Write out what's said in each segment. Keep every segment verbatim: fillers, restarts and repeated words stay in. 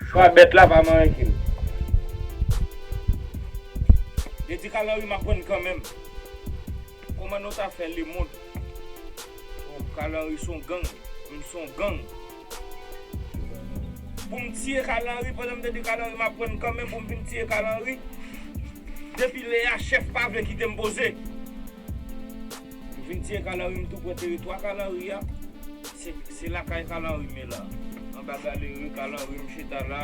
Chwa bèt la pa manyen kil. Yo di Kalanri m ap prann kanmenm. Kòman nou ta fè lemonn? Bon, Kalanri se yon gang. M se yon gang. Pou m tiye Kalanri, pandan m te di Kalanri m ap prann kanmenm, pou m vin tiye Kalanri. Depi lè a, chèf pa vle kite m poze. M vin tiye Kalanri, m tou pran teritwa Kalanri a. Se, se lakay Kalanri m ye la. Anba galeri Kalanri, m chita la,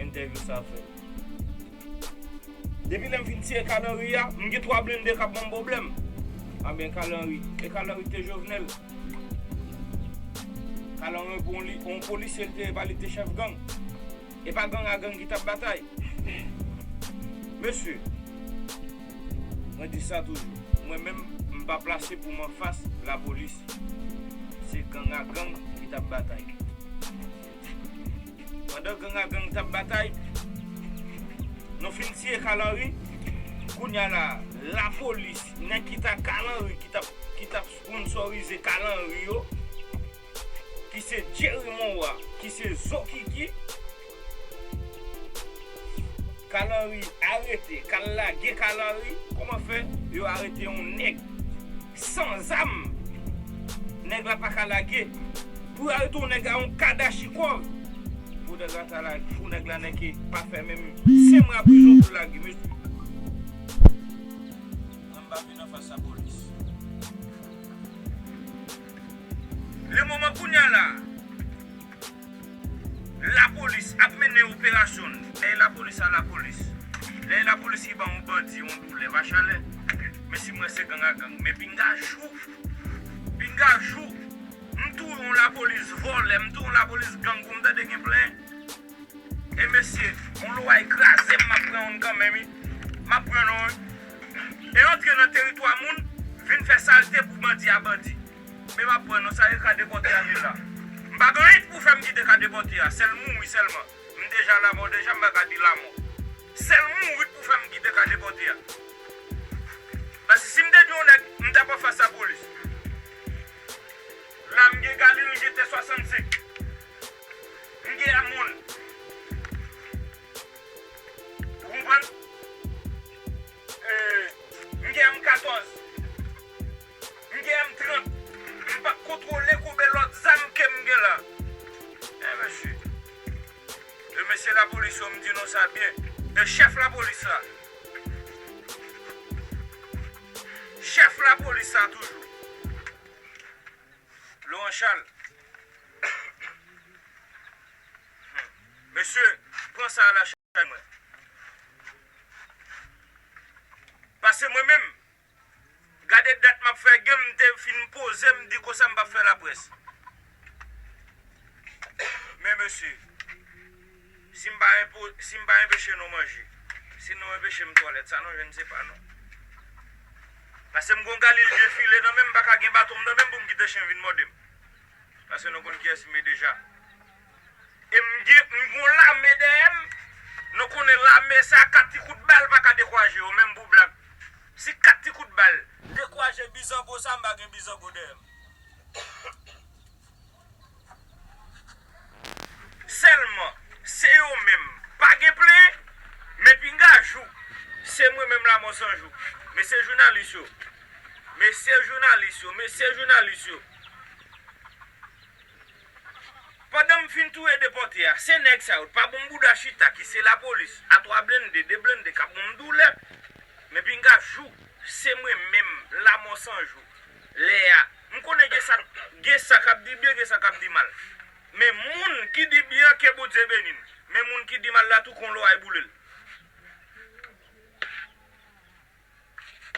entèvyou sa fèt. Depi lè m fin tiye Kalanri a, m gen twa blende k ap ban m pwoblèm. Anben Kalanri, e Kalanri ki te Jovenel. Kalanri pou yon li, yon polisye li te ye, pa li te chèf gang. E pa gang a gang ki t ap batay. Mesye, mwen di sa toujou. Mwen menm, m pa plase pou m anfas lapolis. Se gang a gang ki t ap batay. Pandan gang a gang t ap batay, nou fin tiye Kalanri. Kounye a la, lapolis, nèg ki ta Kalanri, ki t ap, ki t ap sponsorize Kalanri yo, ki se Jerry Monwa, ki se Zokiki, Kalanri arete, k al lage Kalanri. Kòman fè yo arete yon nèg san zam? Nèg la pa ka lage. Pou yo arete yon nèg a yon kadachikòv, pou nèg la ta lage, pou nèg la nèke pa fè menm senk mwa prizon pou lage, mesye. Mwen m pa vin anfas lapolis. Le moman kounye a la, lapolis ap mennen operasyon l. Lè lapolis a lapolis. Lè lapolis ki ba yon bandi yon doulè, pa chalè. Men si mwen se gang a gang. Men pinga jou, pinga jou, m touye yon lapolis vòlè, m touye yon lapolis gang pou m tande gen plenyen. E mesye, yon lwa e kraze m, m ap pran youn kanmenm, wi. M ap pran non, wi. E antre nan teritwa moun, vin fè salte pou bandi a bandi. Men m ap pran non, sa e ka depòte a li la. M pa gen anyen pou fè m kite ka depòte a, sèl mouri sèlman. M deja lamò deja, m pa ka di lamò. Sèl mouri pou fè m kite ka depòte a. Paske si m te di yon nèg, m t ap anfas lapolis. La m gen Galil, m gen T swasannsenk. M gen amon. Ou konprann? E, m gen M katòz. M gen M trant. M p ap kontwole konbe lòt zam ke m gen la. E mesye. E mesye lapolis yo, m di nou sa byen. E chèf lapolis la. Chèf lapolis la toujou. Laurent Charles. Mesye, pran sa a la chay mwen. Paske mwen menm, gade dat m ap fè gen, m te fin poze, m di konsa m p ap fè laprès. Men mesye, si m pa enpo-, si m pa enpeche nou manje, si nou enpeche m twalèt, sa nou jwenn se pa nou. Paske m gon Galil byen file nan men m, m pa ka gen baton m nan men m pou m kite chen vin mòde m. Paske nou konn kiyès m ye deja. E m gen, m gon lame dèyè m. Nou konnen lame sa, kat ti kout bal pa ka dekouraje yo, menm pou blag. Si kat ti kout bal dekouraje bizango sa, m pa gen bizango dèyè m. Sèlman, se yo menm. Pa gen plenyen, men pinga jou, se mwen menm Lamò San Jou. Mesye jounalis yo. Mesye jounalis yo. Mesye jounalis yo. Pandan m fin touye depòte a, se nèg sa yo t pa bon m bouda chita, ki se lapolis, a twa blende, de blende, k ap bon m doulè. Men pinga jou, se mwen menm, Lamò San Jou. Lè a, m konnen gen sa, gen sa k ap di byen, gen sa k ap di mal. Men moun ki di byen an, ke Bondye beni n. Men moun ki di mal la tou, kon loray boule l.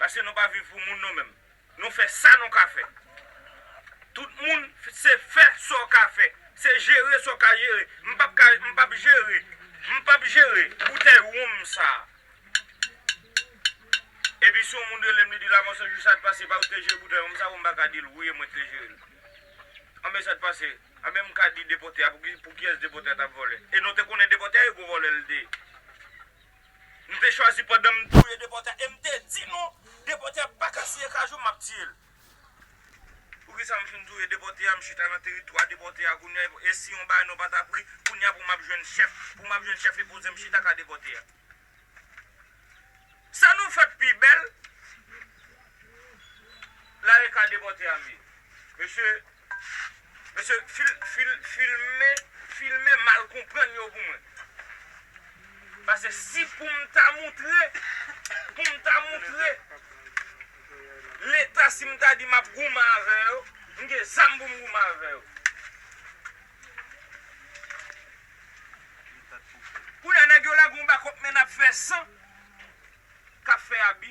Paske nou pa viv pou moun nou menm. Nou fè sa nou ka fè. Tout moun, se fè sa w ka fè. Se jere sa w ka jere. M p ap ka, m p ap jere. M p ap jere boutèy wonm sa. Epi si yon moun rele m, li di Lamò San Jou sa t pase, pa ou te jere boutèy wonm sa, bon, m pa ka di l wi, e mwen ki te jere l. Anben sa t pase. Anben m ka di depòte a, pou ki, pou kiyès depòte a t ap vòlè? E nou te konnen depòte a, e gwo vòlè l te ye. M te chwazi pandan m touye depòte a, e m te di nou, depòte a pa ka siye kajou, m ap tiye l. Ou Depi sa m fin touye depòte a, m chita nan teritwa depòte a kounye a, e si yon bagay nou pa ta pri, kounye a pou m ap jwenn chèf, pou m ap jwenn chèf e poze m chita ka depòte a. Sa nou fèt pi bèl, la e ka depòte a m ye. Mesye, mesye, fil, fil, filme, filme mal konprann yo pou mwen. Paske si pou m ta moutre, pou m ta moutre Leta, si m ta di m ap goumen avè yo, m gen zam pou m goumen avè yo. Kounye a, nèg yo lage yon bakòp men n ap fè san k ap fè abi.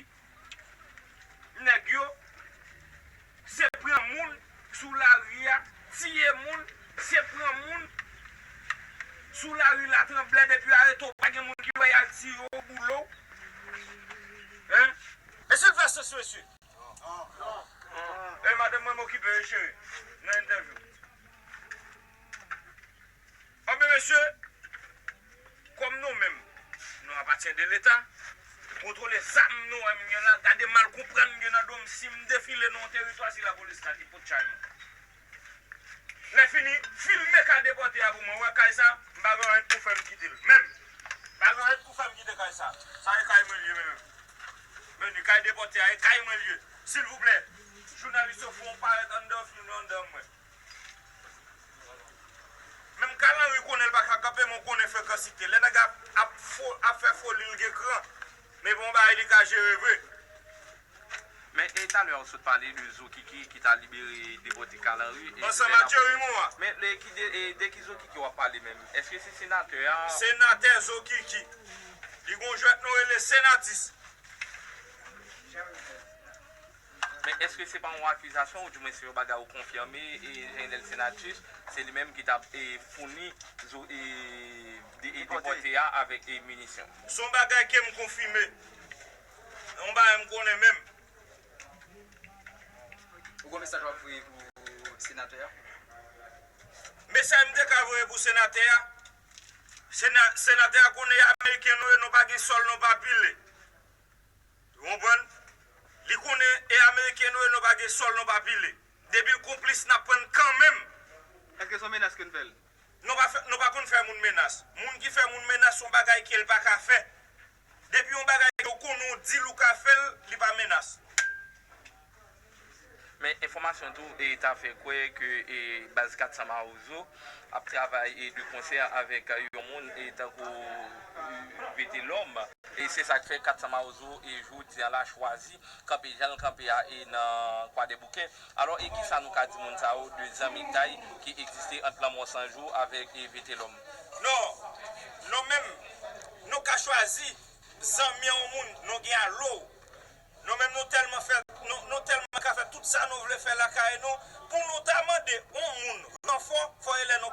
Nèg yo, se pran moun sou lari a, tiye moun, se pran moun sou lari Latranblè, depi yo arete w, pa gen moun ki wè y al tiye w, boule w. Hein? Est-ce que l fè sans, mesye? E madanm mwen, m okipe, wi, cheri, nan entèvyou. Anben, mesye, kòm nou menm, nou apatyen de Leta, kontwole zam nou wè m gen la, gade mal konprann m gen nan do m, si m defile nan yon teritwa, se lapolis la ki pot chay mwen. Lè fini, filme ka depòte a pou mwen, wè kay sa, m pa gen anyen pou fè m kite l, menm. M pa gen anyen pou fè m kite kay sa. Sa e kay mwen l ye menm. Men ni kay depòte a, e kay mwen l ye. Silvouplè, jounalis yo fè yon parèt anndan, filme anndan mwen. Menm Kalanri konnen l pa ka kanpe, men w konnen frekansite. Lè nèg ap, ap, fo, ap fè foli, l gen kran. Men bon bagay, li ka jere vre. Men, e talè a w sot pale de Zokiki ki ta libere depòte Kalanri. Ansanm ak Jerry Morin. Men, de ki, de, e, de ki Zokiki w ap pale menm? Èske se senatè a? Senatè Zokiki. Li gon jwèt nou rele Senatis. Men èske se pa yon akizasyon, oudimwen se yon bagay ou konfime, e Jeanel Senatus, se li menm ki t ap, e, founi zo, e, de, e, depòte a avèk, e, minisyon? Se yon bagay ke m konfime. Se yon bagay m konnen menm. Ou gon mesaj w ap voye pou senatè a? Mesaj m te ka voye pou senatè a, sena, senatè a konnen ameriken nou ye, nou pa gen sòl, nou pa pile. Ou konprann? Li konnen e ameriken nou ye, nou pa gen sòl, nou pa pile. Depi l konplis, n ap pran l kanmenm. Èske se yon menas ke n fè l? Nou pa fè, nou pa konn fè moun menas. Moun ki fè moun menas, se yon bagay ke l pa ka fè. Depi yon bagay ke w konnen, w di l ou ka fè l, li pa menas. Men enfòmasyon tou, e, ta fè kwè ke, e, baz kat san Mawozo ap travay, e, de konsè avèk, e, yon moun, e, tankou, e, Vetelòm. E se sa k fè kat san Mawozo, e, jodi a la chwazi kanpe jan l kanpe a, e, nan Kwadèboukè. Alò, e kisa nou ka di moun sa yo de zanmitay ki egziste ant Lanmò San Jou avèk, e, Vetelòm? Non, nou menm, nou ka chwazi zanmi yon moun, nou gen alo. Nou menm, nou tèlman fè, nou, nou tèlman ka fè tout sa nou vle fè lakay nou, pou nou ta mande yon moun ranfò, fò e lè nou